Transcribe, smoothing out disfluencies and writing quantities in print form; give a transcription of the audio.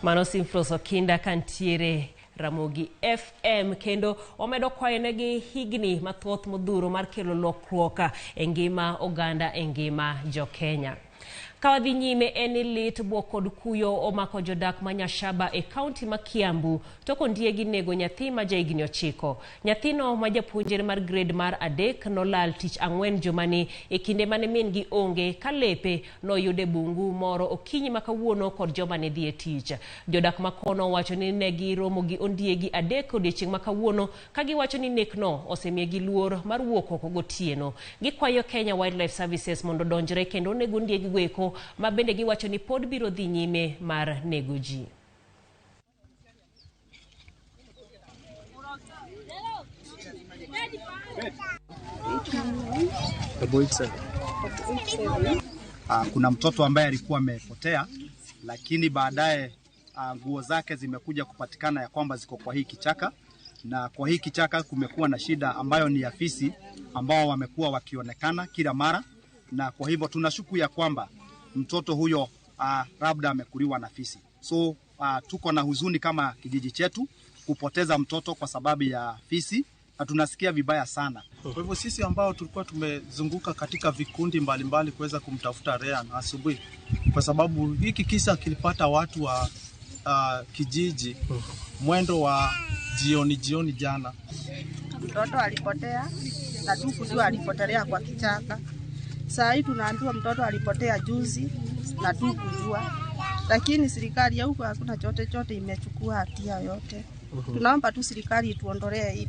Mano Simfros Okinda kantiere Ramogi FM kendo omedo kwayonegi higni mathoth modhuro mar kelo lokruok e ngima oganda e ngima jo-Kenya. Ka wadhi nyime en ni lit, buok kod kuyo omako jodak ma Nyashaba e kaunti ma Kiambu tok ondiegi nego nyathi ma jahigni 9. Nyathino ma japuonjre mar grade mar 3 nolal tich ang'wen jumani e kinde mane min gi onge ka lepe noyud e bungu moro okinyi ma kawuono kod joma ne dhi e tich. Jodak ma kono owacho ni ne giromo gi ondiegi 3 odiechieng' ma kawuono ka giwacho ni nekno osemiyogi luor mar wuok oko gotieno. Gikwayo Kenya Wildlife Services mondo odonjre kendo onego ondiegi go eko ma bende giwacho ni pod biro dhi nyime mar nego ji. Kuna mtoto ambaye alikuwa amepotea, lakini baadaye nguo zake zimekuja kupatikana ya kwamba ziko kwa hii kichaka, na kwa hii kichaka kumekuwa na shida ambayo ni afisi ambao wamekuwa wakionekana kila mara, na kwa hivyo tunashuku ya kwamba mtoto huyo labda amekuliwa na fisi. So tuko na huzuni kama kijiji chetu kupoteza mtoto kwa sababu ya fisi, na tunasikia vibaya sana. Kwa hivyo sisi ambao tulikuwa tumezunguka katika vikundi mbalimbali kuweza kumtafuta Rean asubuhi, kwa sababu hiki kisa kilipata watu wa kijiji mwendo wa jioni jana. Mtoto alipotea na tukujua alipotelea kwa kichaka. Saa hii tunaambiwa mtoto alipotea juzi na tukujua. Lakini serikali ya huko hakuna chote imechukua hatia yote. Tunaomba tu serikali ituondolee hii.